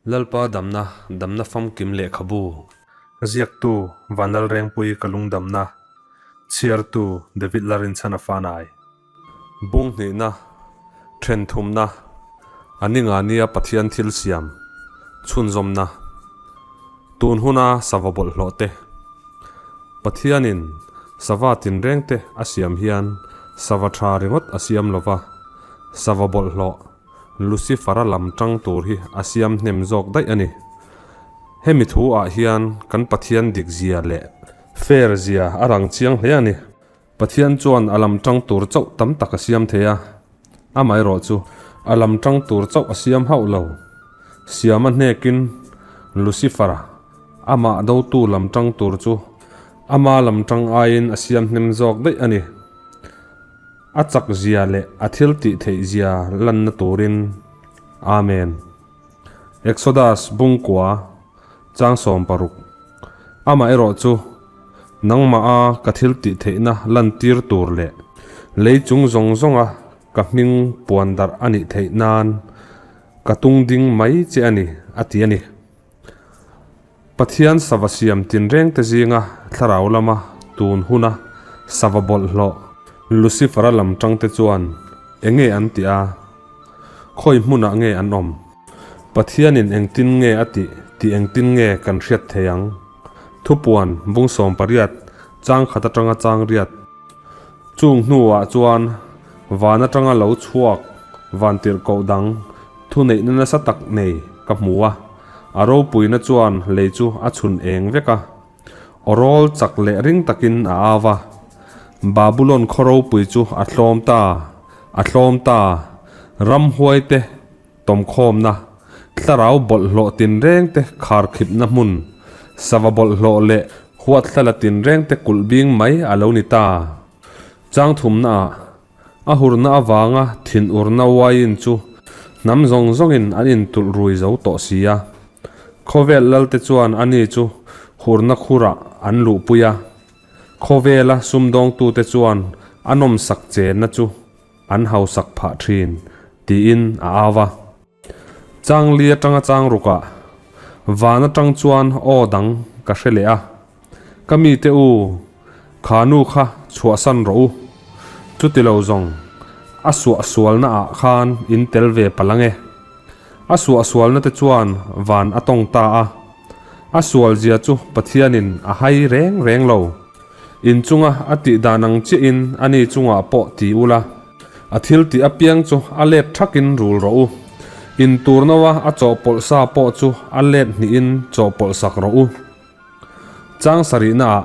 Lalpa damna, damna famkim lehkhabu. Ziaktu, Vanlalrengpui ka lungdamna. Chhiartu, David Larinchhana Fanai. Bung hnihna, then thumna, a ni nga nia Pathian thil siam, chhunzawmna, tun huna sava bawlhhlawh te. Pathianin sava tinreng te a siam hian sava tha ringawt a siam lo va, sava bawlhhlawh Lucifer-a lam tang tur hi a siam hnem zawk daih a ni. Hemi thu ah hian kan Pathian dik zia leh fair zia a rang chiang hle a ni. Pathian chuan a lam tang tur chauh tam tak a siam thei a, amaherawh chu a lam tang tur chauh a siam hauh lo. Siama hnekin Lucifer-a amah dotu lam tang tur chu ama lam tang aiin a siam hnem zawk daih a ni. A chak zia leh a thil tih theih zia lanna turin. Amen. Exodus bungkua chang 16. Amaherawh chu, nangmaha ka thil tih theihna lantir tur leh lei chung zawng zawnga ka hming puan darh a nih theih nan ka tung ding mai che a ni, a ti a ni. Pathian sava siam tinrengte zinga thlarau lama tun huna sava bawlhhlawh Lucifer-a lam tangte chuan eng nge an tih a? Khawi hmunah nge an awm? Pathianin engtin nge a tih tih engtin nge kan hriat thei ang? Thupuan, bung 18, chang khat atanga chang riat. Chung hnuah chuan van atanga lo chhuak vantirhkoh dang thuneihna nasa tak nei ka hmu a, a ropuina chuan lei chu a chhun eng vek a. Awrawl chak leh ring takin a au a, Babulon khaw ropui chu a tlawm ta, a tlawm ta, ramhuaite tawmkhawmna, thlarau bawlhhlawh tinrengte kharkhipna hmun, sava bawlhhlawh leh huathlala tinrengte kulh bing mai a lo ni ta. Chang thumnaah, a hurna avanga thinurna uaiin chu hnam zawng zawngin an intulh rui zo tawh si a. Khawvel lalte chuan ani chu hurna khurah an luhpui a. Khawvela sumdawngtute chuan a nawmsak chenna chu an hausak phah thin, tiin a au a. Changli atanga chang rukah van atang chuan aw dang ka hre leh a, Ka mite u, kha nu kha chhuahsan rawh u. Chuti lo zawng, a suahsualna ah khan in tel ve palh ange. A suahsualna te chuan van a tawng ta a, a sualzia chu Pathianin a hai reng reng lo. In chunga a tih dan ang chiahin ani chungah pawh ti ula, a thil tih apiang chu a let thakin rul rawh u. In tur noa a chawhpawlh sa pawh chu a let hnihin chawhpawlh sak rawh u. Chang sarihnaah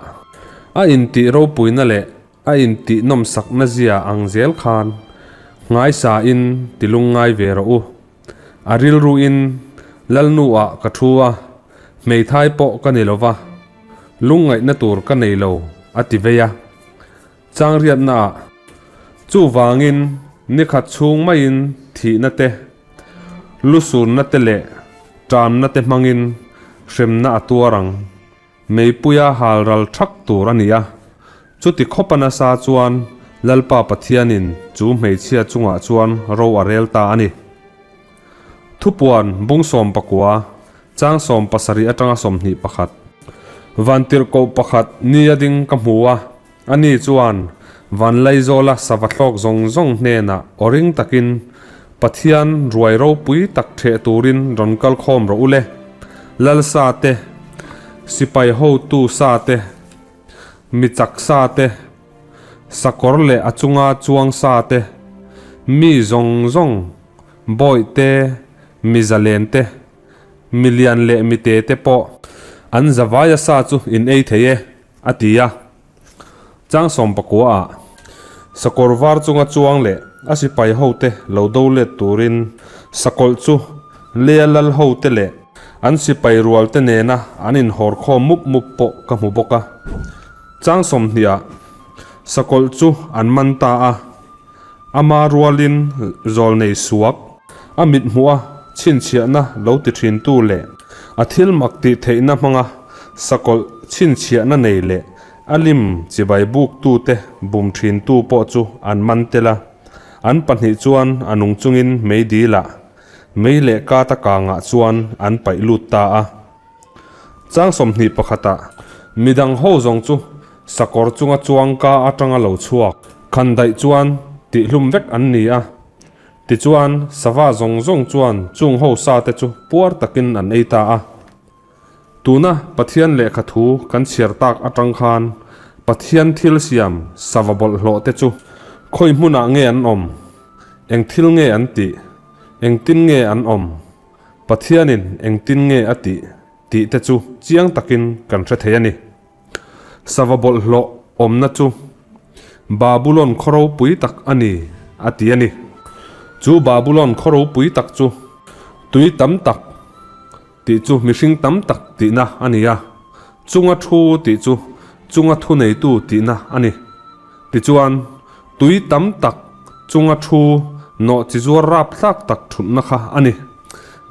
a intih ropuina leh a intih nawmsakna zia ang zel khan nghaisain ti lungngai ve rawh u. A rilruin Lalnu-ah ka thu a, hmeithai pawh ka ni lo va, lungngaihna tur ka nei lo, a ti vei a. Changriatnaah, Chuvangin nikhat chhung maiin thihna te, lusunna te leh ṭamna te hmangin hremna a tuar ang. Meipuia hal ral ṭhak tur a ni a. Chuti khawpa nasa chuan Lalpa Pathianin chu hmeichhia chungah chuan ro a rel ta a ni. Thupuan bung 19, chang 70 atanga 21. Vantirhkoh pakhat ni a ding ka hmu a, ani chuan Vanlaizawla sava thlawk zawng zawng hnenah aw ring takin, Pathian ruai ropui tak ṭheh turin rawn kal khawm rawh u le. Lal sa te, sipai hotu sa te, mi chak sa te, sakawr leh a chunga chuang sa te, mi zawng zawng, bawih te, mi zalen te, mi lian leh mi te te pawh an zavaia sa chu in ei thei e, a ti a. Chang 19 ah sakawr var chunga chuang leh a sipai hote lo do let turin sakawlh chu Lea lal hote leh an sipai rual te nena an inhawr khawm mup mup pawh ka hmu bawk a. Chang 20 ah sakawlh chu an man ta a. Ama rualin zawl nei suak, a mit hmuh a chhinchhiahna lo ti thintu leh a thil mak tih theihna hmanga sakawlh chhinchhiahna nei leh a lim chibai buktute bum thintu pawh chu an man tel a. An pahnih chuan a nung chungin mei dil ah. Mei leh kata kangah chuan an paih lut ta a. Chang 20 pakhatah midang ho zawng chu sakawr chunga chuang ka atanga lo chhuak khan daih chuan tihhlum vek an ni a. Tichuan sava zawng zawng chuan chung ho sa te chu puar takin an ei ta a. Tuna Pathian lehkha thu kan chhiar tak atang khan Pathian thil siam sava bawlhhlawh te chu khawi hmunah nge an awm? Eng thil nge an tih? Engtin nge an awm? Pathianin engtin nge a tih? tih te chu chiang takin kan hre thei a ni. Sava bawlhhlawh awmna chu Babulon khaw ropui tak a ni a ti a ni. Chu Babulon khaw ropui tak chu tui tam tak tih chu mihring tam tak tihna a ni a, chunga thu tih chu chunga thuneitu tihna a ni. Tichuan, tui tam tak chunga thu nawh chi zuar rapthlak tak thutna kha a ni.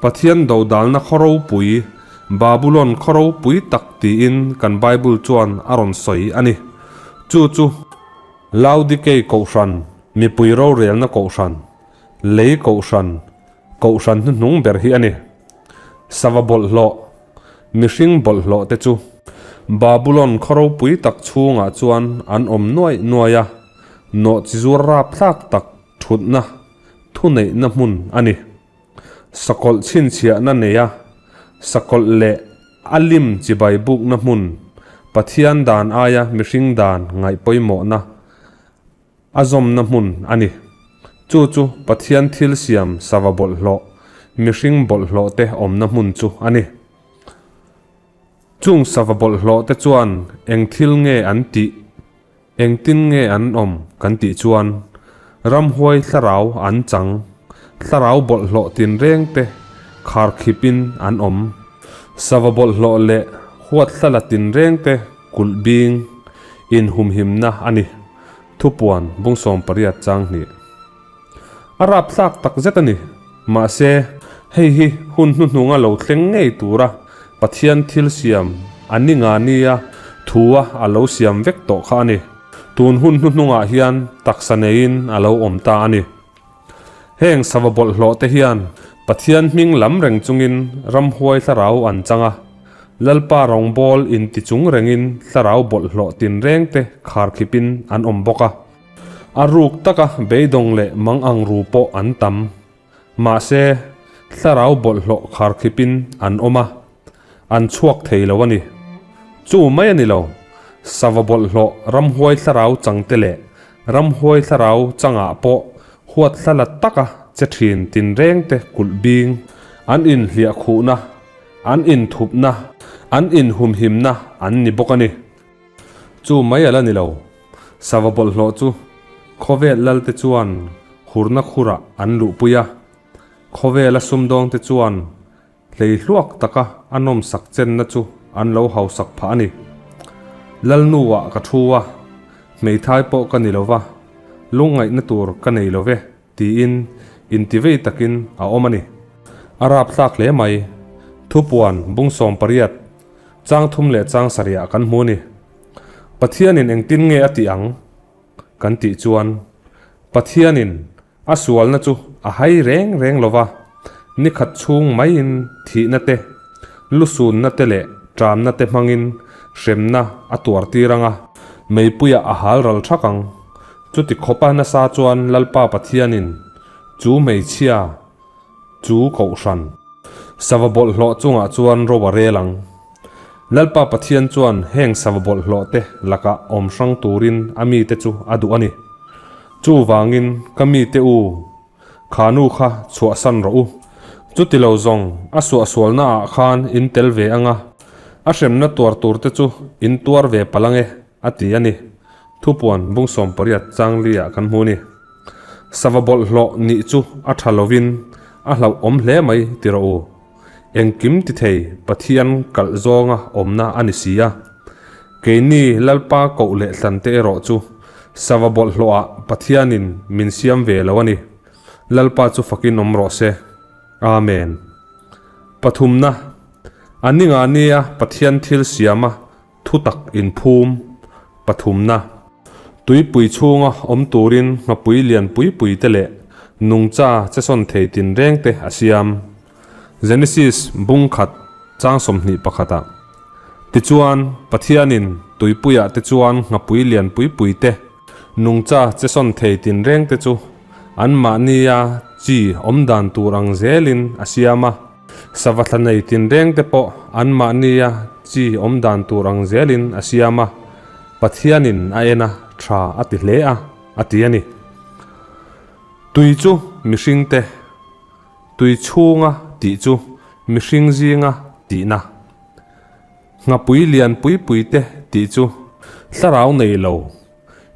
Pathian dodalna khaw ropui, Babulon khaw ropui tak tiin kan Bible chuan a rawn sawi a ni. Chu chu Laodikei Kohhran, mipui rorelna Kohhran, lei Kohhran, Kohhran hnuhnung ber hi a ni. Sava bawlhhlawh, mihring bawlhhlawh te chu Babulon khaw ropui tak chhungah chuan an awm nuaih nuaih a, nawh chi zuar rapthlak tak thutna thuneihna hmun a ni. Sakawlh chhinchhiahna neia sakawlh leh a lim chibai bukna hmun, Pathian dan aia mihring dan ngaih pawimawhna a zawmna hmun a ni. Chu chu Pathian thil siam sava bawlhhlawh, mihring bawlhhlawh te awmna hmun chu a ni. Chung sava bawlhhlawh te chuan eng thil nge an tih, engtin nge an awm kan tih chuan ramhuai thlarau an chang, thlarau bawlhhlawh tinreng te kharkhipin an awm. Sava bawlhhlawh leh huathlala tinreng te kulh bing inhumhimna a ni. Thupuan bung 80 chang hnih. A rapthlak tak zet a ni. Mahse, hei hi hun hnuhnunga lo thleng ngei tura Pathian thil siam a ni nga nia thua a lo siam vek tawh kha a ni. Tun hun hnuhnungah hian taksa neiin a lo awm ta a ni. Heng sava bawlhhlawh te hian Pathian hming lam reng chungin ramhuai thlarau an chang a, Lalpa rawngbâwl inti chung rengin thlarau bawlhhlawh tinreng te kharkhipin an awm bawk a. A ruk taka beidawng leh mang ang ru pawh an tam. Mahse, thlarau bawlhhlawh kharkhipin an awm a, an chhuak thei lo a ni. Chu mai a ni lo, sava bawlhhlawh ramhuai thlarau changte leh ramhuai thlarau changah pawh huathlala taka che thin tinrengte kulh bing an inhliah khuhna, an inthupna, an inhumhimna an ni bawk a ni. Chu mai a la ni lo. Sava bawlhhlawh chu khawvel lalte chuan hurna khurah an luhpui a, khawvela sumdawngte chuan hlei hluak taka a nawmsak chenna chu an lo hausak phah a ni. Lalnuah ka thu a, hmeithai pawh ka ni lo va, lungngaihna tur ka nei lo ve tiin intivei takin a awm a ni. A rapthlak hle mai. Thupuan bung 80, chang thum leh chang sarihah kan hmu a ni. Pathianin engtin nge a tih ang? Kan tih chuan, Pathianin a sualna chu a hai reng reng lo va, ni khat chhung maiin thihna te, lusunna te leh ṭamna te hmangin hremna a tuar tir ang a, meipuiah a hal ral ṭhak ang. Chuti khawpa nasa chuan Lalpa Pathianin chu hmeichhia chu kohhran sava bawlhhlawh chungah chuan ro a rel ang. Lalpa Pathian chuan heng sava bawlhhlawh te lakah awm hrang turin a mite chu a duh a ni. Chuvangin ka mite u, kha nu kha chhuahsan rawh u. Chuti lo zawng a suahsualna ah khan in tel ve anga, a hremna tuar tur te chu in tuar ve palh ange, a ti a ni. Thupuan bung 80 chang li ah kan hmu a ni. Sava bawlhhlawh nih chu a tha lovin a hlauhawm hle mai ti rawh u. Engkim ti thei Pathian kalh zawnga awmna a ni si a. Keini Lalpa koh leh hlante erawh chu sava bawlhhlawhah Pathianin min siam ve lo a ni. Lalpa chu fakin awm rawh se. Amen. Pathumna, A ninga nia Pathian thil siama Thutak inphum pathumna, Tuipui chhunga awm turin nghapui lian pui pui te leh Nungcha che sawn thei tinreng te a siam. Genesis bung khat chang 21 ah. Tichuan, Pathianin tuipuiah te chuan nghapui lian pui pui te, nungcha che sawn thei tinreng te chu anmahnia chi awm dan tur ang zelin a siam a. Sava thla nei tinreng te pawh anmahnia chi awm dan tur ang zelin a siam a, Pathianin a en a, tha a ti hle a, a ti a ni. Tui chu mihringte, tui chhunga tih chu mihring zinga tihna. Nghapui lian pui puite tih chu thlarau nei lo,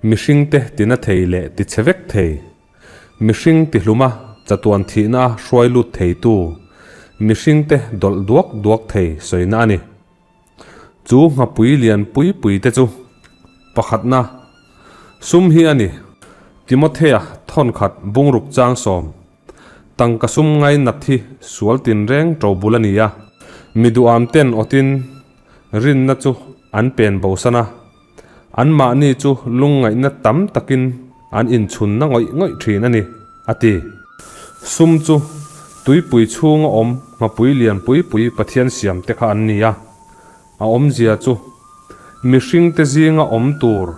mihringte tina thei leh tichhe vek thei. Mihring tihluma chatuan thihna a hruai lut theitu, mihringte dawlh duak duak thei sawina a ni. Chu nghapui lian pui pui te chu pakhatna sum hi a ni. Timothea thawnkhat bungruk chang sawm tangka sum ngainat hi sual tinreng to bul a ni a. Mi duham ten awtin rinna chu an pen bosan a. Anmahni chu lungngaihna tam takin an inchhunna ngawih ngawih thin a ni, a ti. Sum chu tuipui chhunga awm nghapui lian pui pui Pathian siam te kha an ni a. A awmzia chu mihringte zinga awm tur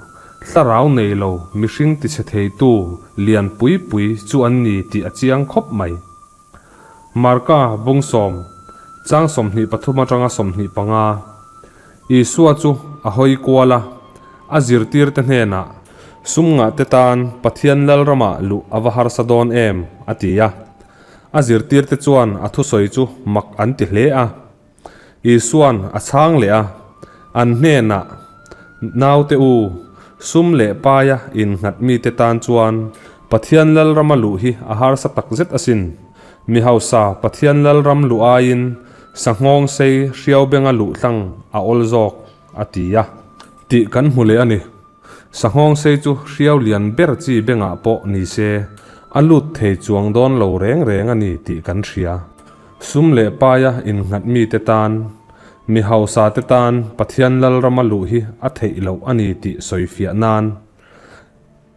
thlarau nei lo mihring tichhe theitu lian pui pui chu an ni tih a chiang khawp mai. Marka bung sawm, chang 23 atanga 25, Isua chu a hawi kual a, a zirtirte hnenah, Sum ngahte tan Pathian Lalramah luh a va harsa dawn em? a ti a. A zirtirte chuan a thusawi chu mak an ti hle a. Isua'n a chhang leh a, an hnenah, Naute u, sum leh paia innghat mite tan chuan Pathian Lalrama luh hi a harsa tak zet asin. Mi hausa Pathian Lalram luh aiin sanghawng sei hriau benga luh tlang a awl zawk, a ti a. Tih kan hmu leh a ni. Sanghawng sei chu hriau lian ber chi bengah pawh ni se, a lut thei chuang dawn lo reng reng a ni tih kan hria. Sum leh paia innghat mite tan, mi hausa te tan Pathian Lalrama luh hi a theih loh a ni tih sawi fiah nan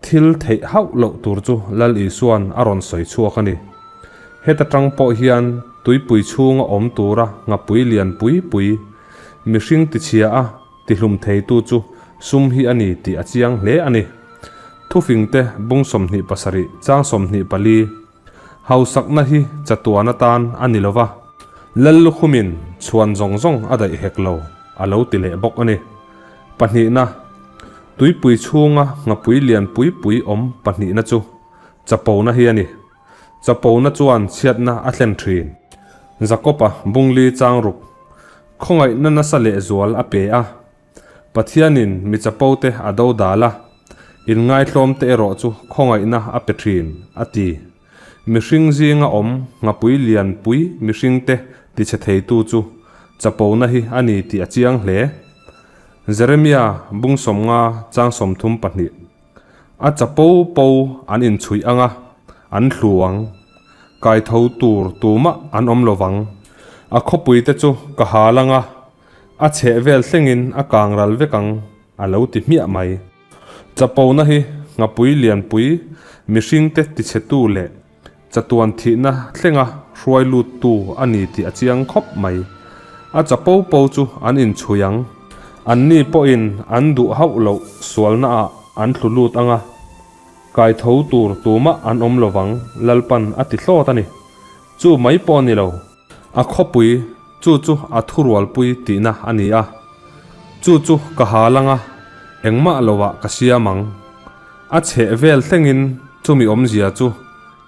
thil theih hauh loh tur chu Lal Isua'n a rawn sawi chhuak a ni. Heta tang pawh hian tuipui chhunga awm tura nghapui lian pui pui, mihring tichhia a Tihlum theitu chu sum hi a ni tih a chiang hle a ni. Thufingte bung 27 chang 24, Hausakna hi chatuan atan a ni lo va, Lal lukhumin chhuan zawng zawng a daih hek lo, a lo ti leh bawk a ni. Pahnihna, Tuipui chhunga nghapui lian pui pui awm pahnihna chu chapona hi a ni. Chapona chuan chhiatna a thlen thin. Jakob-a bungli chang ruk khawngaihna nasa lehzual a pe a. Pathianin mi chapote a do dal a, inngaithlawmte erawh chu khawngaihna a pe thin, a ti. Mihring zinga awm nghapui lianpui mihringte tichhe theitu chu chapona hi a ni tih a chiang hle. Jeremia bung 50 chang 32. A chapo po an inchhuih ang a, an hlu ang. Kaitho tur tumah an awm lo vang. A khawpui te chu ka hal ang a, a chheh vel thlengin a kang ral vek ang, a lo ti hmiah mai. Chapona hi nghapui lianpui mihringte tichhetu leh chatuan thihna thlenga hruai luttu a ni tih a chiang khawp mai. A chapo po chu an inchhui ang. Anni pawhin an duh hauh loh sualnaah an thlu lut ang a, kaitho tur tumah an awm lovang, Lalpan a ti hlawt a ni. Chu mai pawh a ni lo. A khawpui, chu chu a thurualpui tihna a ni a. Chu chu ka hal ang a, engmah lovah ka siam ang. A chheh vel thlengin chumi awmzia chu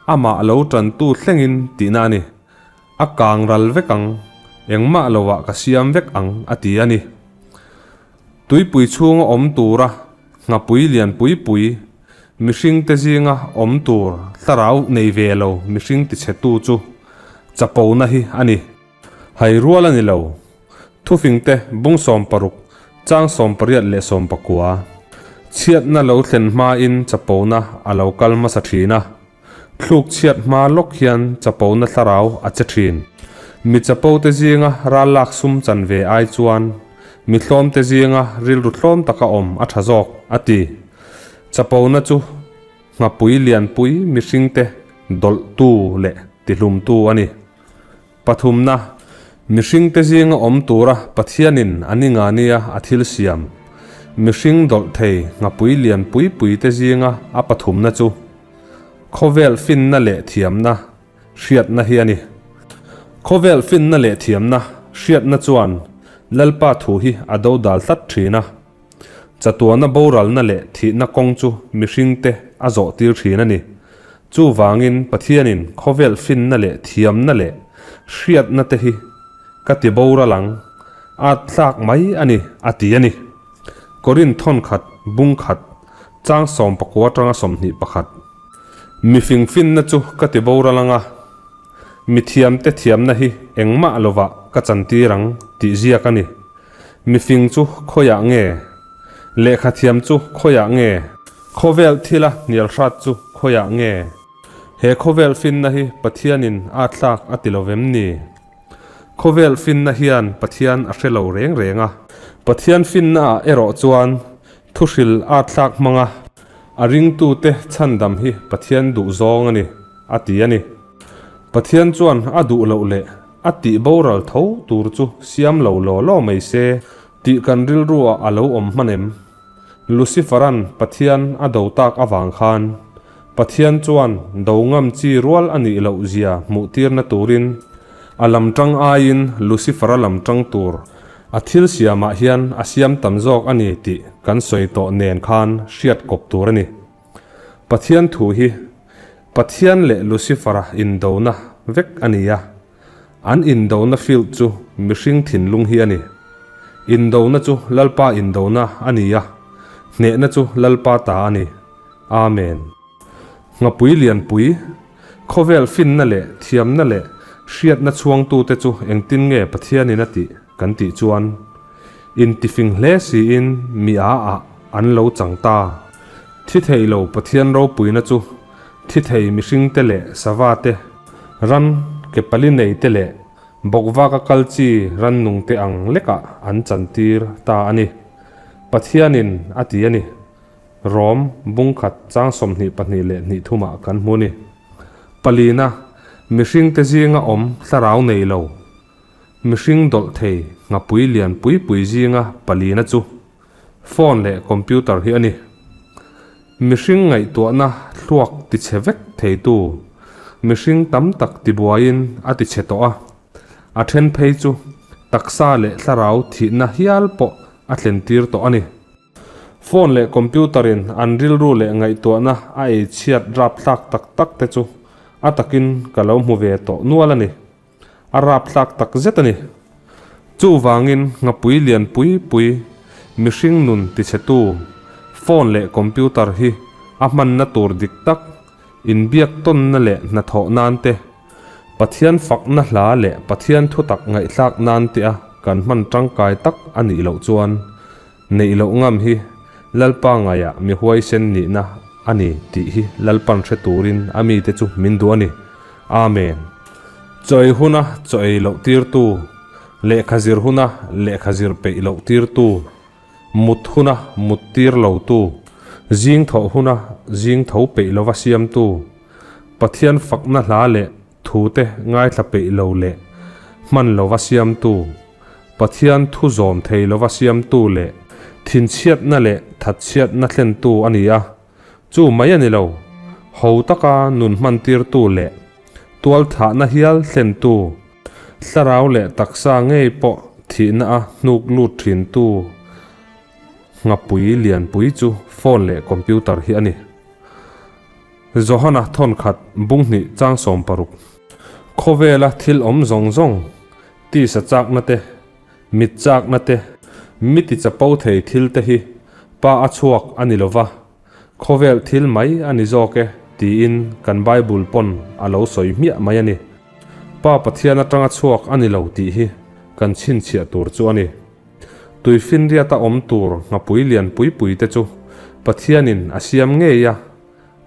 amah lo tantu thlengin tihna a ni. A kang ral vek ang, engmah lovah ka siam vek ang a ti a ni. Tuipui chhunga awm tura nghapui lian pui pui, mihringte zinga awm tur thlarau nei ve lo mihring tichhetu chu chapona hi a ni. Hai rual a ni lo. Thufingte bung 60, chang 18 leh 19. Chhiatna lo thlen hmain chapona a lo kal hmasa thin a. Thluk chhiat hma lawk hian chapona thlarau a che thin. Mi chapote zinga ral lak sum chan ve ai chuan mi hlawmte zinga rilru hlawm taka awm a tha zawk, a ti. Chapona chu nghapui lianpui mihringte. dawlhtu leh tihlumtu a ni. Pathumna, Mihringte zinga awm tura Pathianin a ni ngania a thil siam, mihring dawlh thei nghapui lian pui puite zinga a pathumna chu khawvel finna leh thiamna hriatna hi a ni. Khawvel finna leh thiamna hriatna chuan Lalpa thu hi a dodal tlat thin a. Chatuana boralna leh thihna kawng chu mihringte a zawhtir thin a ni. Chuvangin Pathianin khawvel finna leh thiamna leh hriatna te hi ka ti boral ang, a tlak mai a ni, a ti a ni. Korinth thawnkhat, bung khat, chang 19 atanga 21. Mifing finna chu ka ti boral ang a, mithiamte thiamna hi engmah lovah ka chantir ang tih ziak a ni. Mifing chu khawiah nge? Lehkha thiam chu khawiah nge? Khawvel thila hnial hrat chu khawiah nge? He khawvel finna hi Pathianin a thlak a ti lo vem ni? Khawvel finna hian Pathian a hre lo reng reng a. Pathian finnaah erawh chuan thuhril a thlak hmanga a ringtute chhandam hi Pathian duh zawng a ni, a ti a ni. Pathian chuan a duh loh leh a tih boral tho tur chu siam lo law law mai se tih kan rilru ah a lo awm hman em? Lucifer-a'n Pathian a do tak avang khan Pathian chuan do ngam chi rual a nih loh zia hmuh tirna turin a lam tang aiin Lucifer-a lam tang tur a thil siamah hian a siam tam zawk a ni tih kan sawi tawh nen khan hriat kawp tur a ni. Pathian thu hi Pathian leh Lucifer-a indona vek a ni a, an indona field chu mihring thinlung hi a ni. Indona chu Lalpa indona a ni a, hnehna chu Lalpa ta a ni. Amen. Nghapui lianpui, khawvel finna leh thiamna leh hriatna chhuangtute chu engtin nge Pathianin a tih kan tih chuan, intifing hle siin mi a ah an lo chang ta. Thi thei lo Pathian ropuina chu thi thei mihringte leh sava te, ran ke pali nei te leh bawkvaka kal chi rannungte ang lekah an chantir ta a ni. Pathianin a ti a ni. Rom bungkhat chang 22 leh hnih thumah kan hmu a ni. Palina, mihringte zinga awm thlarau nei lo, mihring dawlh thei nghapui lian pui pui zinga palina chu Phone leh computer hi a ni. Mihring ngaihtuahna thluak tichhe vek theitu, mihring tam tak tibuaiin a tichhe tawh a, a then phei chu taksa leh thlarau thihna hial pawh a thlentir tawh a ni. Phone leh computer in an rilru leh ngaihtuahna a ei chhiat rapthlak tak tak te chu a takin ka lo hmu ve tawh nual a ni. A rapthlak tak zet a ni. Chuvangin nghapui lian pui pui mihring nun tichhetu phone leh computer hi a hmanna tur dik tak, inbiak tawnna leh hnathawh nan te, Pathian fakna hla leh Pathian thutak ngaihthlak nan te a kan hman tangkai tak a nih loh chuan neih loh ngam hi Lalpa ngaiah mi huaisen nihna a ni tih hi Lalpan hre turin a mite chu min duh a ni. Amen. Chaw ei huna chaw ei loh tirtu, lehkha zir huna lehkha zir peih loh tirtu, mut huna mut tir lotu, zing thawh huna zing tho peih lova siamtu, Pathian fakna hla leh thute ngaithla peih lo leh hman lova siamtu, Pathian thu zawm thei lova siamtu leh thinchhiatna leh thatchhiatna thlentu a ni a. Chu mai a ni lo, ho taka nun hmantirtu leh tualthahna hial thlentu, thlarau leh taksa ngei pawh thihna a hnuk lut thintu nghapui lianpui chu phone leh computer hi a ni. Johana thawnkhat bunghnih chang 60. Khawvela thil awm zawng zawng, tisa chakna te, Mit chakna te, mi ti chapo thei thil te hi pa a chhuak a ni lova, khawvel thil mai a ni zawk e tiin kan Bible pawn a lo sawi hmiah mai a ni. Pa Pathian atanga chhuak a ni lo tih hi kan chhinchhiah tur chu a ni. Tuifinriata awm tur nghapui lian pui pui te chu Pathianin a siam ngei a,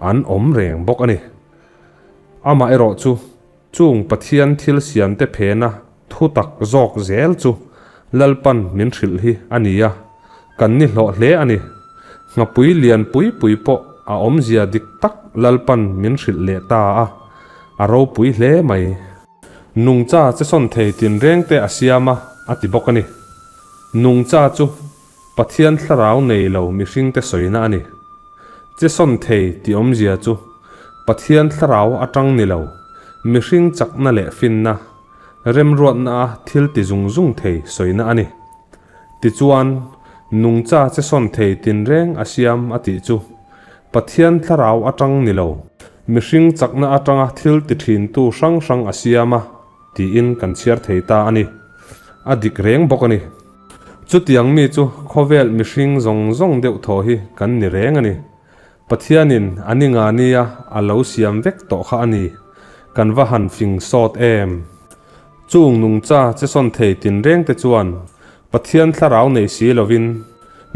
an awm reng bawk a ni. Amah erawh chu Chung Pathian thil siamte phena thu tak zawk zel chu Lalpan min hrilh hi a ni a, kan ni hlawh hle a ni. Nghapui lian pui pui pawh a awmzia dik tak Lalpan min hrilh leh ta a. A ropui hle mai. Nungcha chesawn thei tinreng te a siam a, a ti bawk a ni. Nungcha chu Pathian thlarau nei lo mihringte sawina a ni. Chesawn thei tih awmzia chu Pathian thlarau atang ni lo, mihring chakna leh finna, remruatna a thil ti zung zung thei sawina a ni. Tichuan, nungcha chesawn thei tinreng a siam a tih chu Pathian thlarau atang ni lo, mihring chakna atanga thil ti thintu hrang hrang a siam a tiin kan chhiar thei ta a ni. A dik reng bawk a ni. Chutiang mi chu khawvel mihring zawng zawng deuh thaw hi kan ni reng a ni. Pathianin a ni nga nia a lo siam vek tawh kha a ni. Kan va han fing sawt em! Chung nungcha chesawn thei tinreng te chuan Pathian thlarau nei si lovin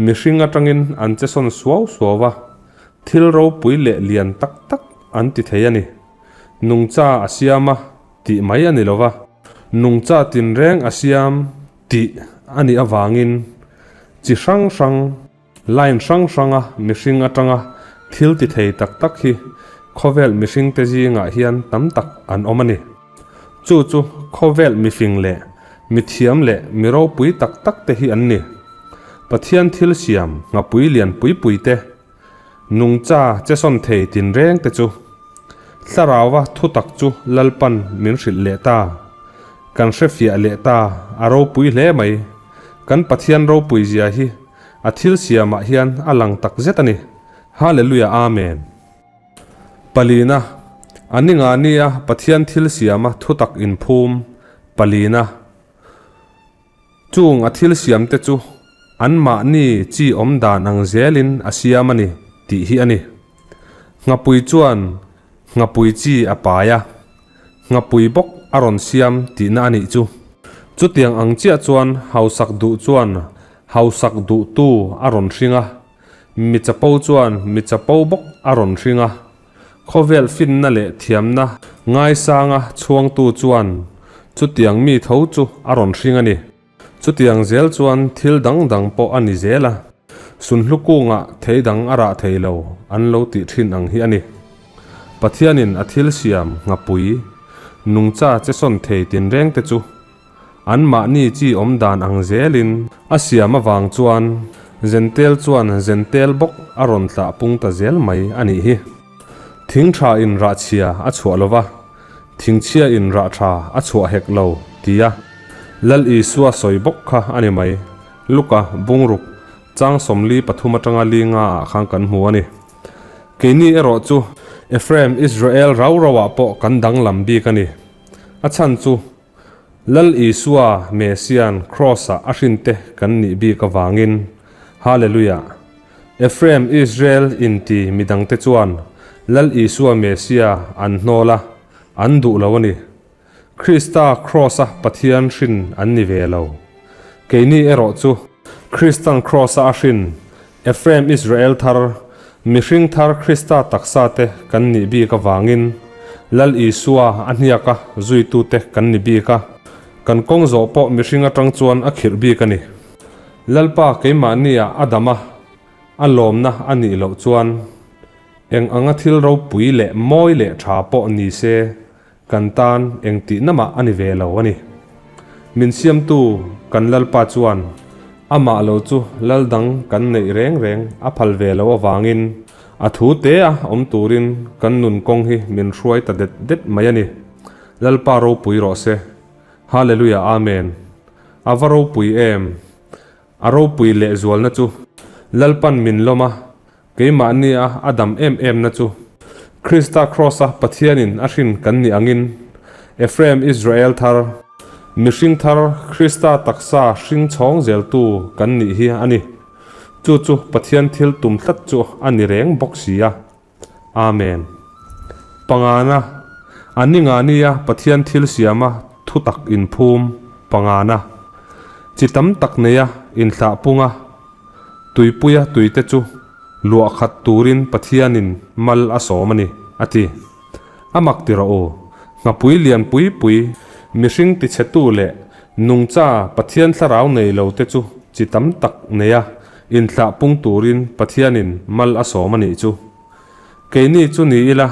mihring atangin an chesawn suau suau a, thil ropui leh lian tak tak an ti thei a ni. Nungcha a siam a tih mai a ni lo va. Nungcha tinreng a siam tih a nih avangin chi hrang hrang, line hrang hranga mihring atanga thil ti thei tak tak hi khawvel mihringte zingah hian tam tak an awm a ni. Chu chu khawvel mifing leh mithiam leh mi ropui tak tak te hi an ni. Pathian thil siam nghapui lian pui pui te, Nungcha chesawn thei tinreng te chu Thlarauva thutak chu Lalpan min hrilh leh ta. Kan hrefiah leh ta, a ropui hle mai. Kan Pathian ropui zia hi a thil siamah hian a lang tak zet a ni. Hallelujah Amen. Palina, A ni nga nia Pathian thil siama thutak inphum. Palina. Chung a thil siamte chu anmahni chi awm dan ang zelin a siam a ni tih hi a ni. Nghapui chuan nghapui chi a pai a, nghapui bawk a rawn siam tihna a nih chu. Chutiang ang chiah chuan hausak duh chuan hausak duhtu a rawn hring a, mi chapo chuan mi chapo bawk a rawn hring a. Khawvel finna leh thiamna ngaisanga chhuangtu chuan chutiang mi tho chu a rawn hring a ni. Chutiang zel chuan thil dang dang pawh a ni zel a, sunhlu kungah thei dang a rah thei lo an lo tih thin ang hi a ni. Pathianin a thil siam nghapui, nungcha chesawn thei tinrengte chu Anmahni chi awm dan ang zelin a siam avang chuan Zentel chuan Zentel bawk a rawn tlah pung ta zel mai a nih hi. Thing tha in rah chhia a chhuah lo va, thing chhia in rah tha a chhuah hek lo tia Lal Isua sawi bawk kha a ni mai. Luka bungruk chang 43 atanga li nga ah khan kan hmu a ni. Keini erawh chu Ephraim Israel rau rau ah pawh kan danglam bik a ni. A chhan chu Lal Isua Messian Kraws-ah a hrinte kan nih bik avangin Hallelujah! Ephraim Israel inti midangte chuan Lal Isua Messia an hnawl a, an duh lo a ni. Krista Kraws-a Pathian hrin an ni ve lo. Keini erawh chu Kristan Kraws-a a hrin Ephraim Israel thar, mihring thar Krista taksa te kan nih bik avangin Lal Isua a hniaka zuitute kan ni bik a, kan kawng zawh pawh mihring atang chuan a khirh bik a ni. Lalpa keimahnia a dam a, a lawmna a nih loh chuan eng anga thil ropui leh mawi leh tha pawh ni se Kan tan eng tihna mah a ni ve lo a ni. Min siamtu kan Lalpa chuan amah lo chu lal dang kan neih reng reng a phal ve lo avangin a thu te a awm turin kan nun kawng hi min hruai ta det det mai a ni. Lalpa ropui rawh se. Hallelujah Amen. A va ropui em! A ropui lehzualna chu Lalpan min lawm a, Keimahnia a dam em em na chu Krista Kraws-a Pathianin a hrin kan nih angin, Ephraim Israel thar, mihring thar Krista taksa hring chhawng zeltu kan nih hi a ni. Chu chu Pathian thil tum tlat chu a ni reng bawk si a. Amen. Pangana, A ni nga nia Pathian thil siama thutak inphum pangana, chi tam tak neia inthlah punga, Tuipuia tuite chu luah khat turin Pathianin mal a sawm a ni, a ti. A mak ti rawh u, nghapui lian pui pui, mihring tichhetu leh nungcha Pathian thlarau nei lo te chu chi tam tak neia inthlah pung turin Pathianin mal a sawm a nih chu. Keini chu ni ila.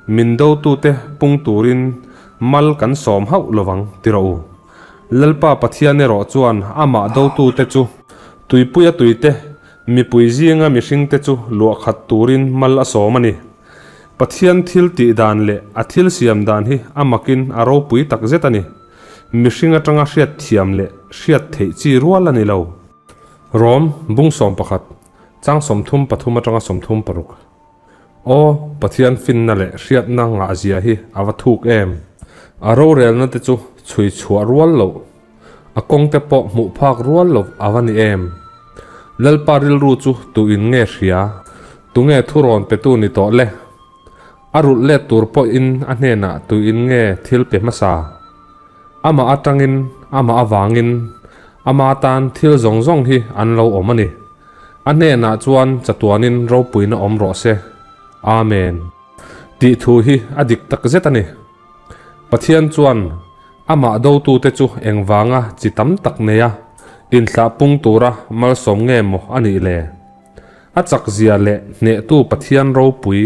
Min dotute pung turin mal kan sawm hauh lovang ti rawh u. Lalpa Pathian erawh chuan amah dotute chu tuipuia tuite mipui zinga mihringte chu luah khat turin mal a sawm a ni. Pathian thil tih dan leh a thil siam dan hi a makin a ropui tak zet a ni. Mihring atanga hriat thiam leh hriat theih chi rual a ni lo. Rom, bung 11, chang 33 atanga 36. Aw, Pathian finna leh hriatna ngahzia hi a va thuk em! A rorelna te chu chhui chhuah rual loh, a kawng te pawh hmuh phak rual loh a va ni em! Lalpa rilru chu tuin nge hria? Tunge thurawn petu ni tawh le? A rulh let tur pawhin a hnenah tuin nge thil pe hmasa? Amah atangin, amah avangin, ama tan thil zawng zawng hi an lo awm a ni. A hnenah chuan chatuanin ropuina awm rawh se. Amen. Tih thu hi a dik tak zet a ni. Pathian chuan amah dotute chu engvanga chi tam tak neia inthlah pung tura malsawm nge maw a nih le? A chakzia leh hnehtu Pathian ropui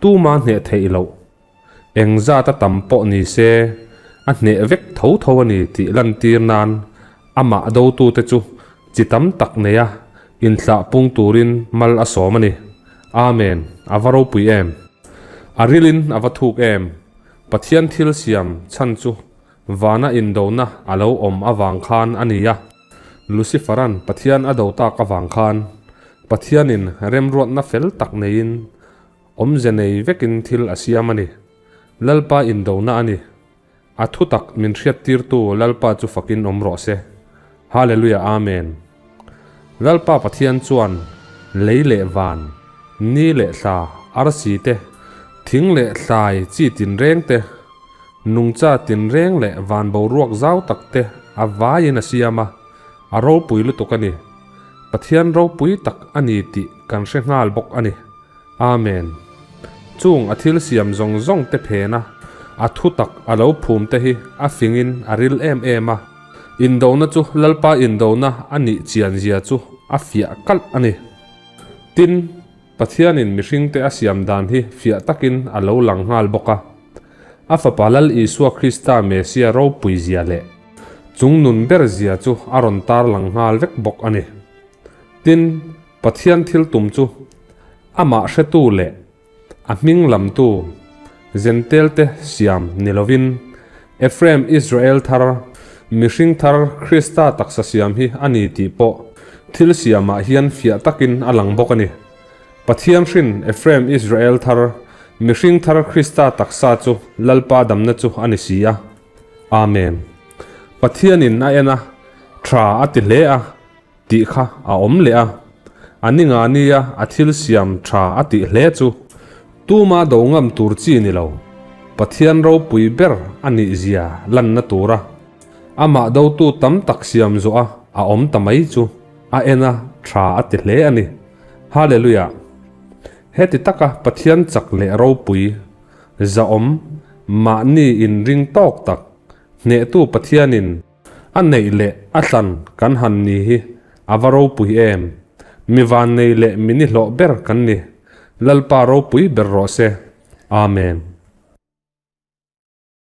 tuma hneh theih loh. Eng zat a tam pawh ni se, a hneh vek tho tho a ni tih lantir nan amah dotute chu chi tam tak neia inthlah pung turin mal a sawm a ni. Amen, a va ropui em! A rilin a va thuk em! Pathian thil siam chhan chu vana indona a lo awm avang khan a ni a. Lucifer-a'n Pathian a do tak avang khan Pathianin remruatna fel tak neiin Awmze nei vekin thil a siam a ni. Lalpa indona a ni. A thu tak min hriattirtu Lalpa chu fakin awm rawh se. Hallelujah Amen. Lalpa Pathian chuan lei leh van, ni leh thla, arsi te, thing leh thlai chi tinreng te, nungcha tinreng leh van boruak zau tak te a vaiin a siam a, a ropui lutuk a ni. Pathian ropui tak a ni tih kan hre nghal bawk a ni. Amen. Chung a thil siam zawng zawng te phena a thu tak a lo phum te hi a fingin a ril em em a. Indona chu Lalpa indona a nih chian zia chu a fiah kalh a ni. Tin, Pathianin mihringte a siam dan hi fiah takin a lo lang nghal bawk a. A Fapa Lal Isua Krista Mesia ropui zia leh chung nun ber zia chu a rawn tarlang nghal vek bawk a ni. Tin, Pathian thil tum chu amah hretu leh a hming lamtu Zentelte siam ni lovin Ephraim Israel thar, mihring thar Krista taksa siam hi a ni tih pawh thil siamah hian fiah takin a lang bawk a ni. Pathian hrin Ephraim Israel thar, mihring thar Krista taksa chu Lalpa damna chu a ni si a. Amen. Pathianin a en a, tha a ti hle a. Tih kha a awm leh a, a ni nga nia a thil siam tha a tih hle chu tuma do ngam tur chi ni lo, Pathian ropui ber a nih zia lanna tura amah dotu tam tak siam zawh a a awm ta mai chu a en a tha a ti hle a ni. Hallelujah! Heti taka Pathian chak leh ropui, zahawm, mahni inring tawk tak, hnehtu Pathianin A neih leh a thlan kan han ni hi a va ropui em! Mi vannei leh mi nihlawh ber kan ni. Lalpa ropui ber rawh se. Amen.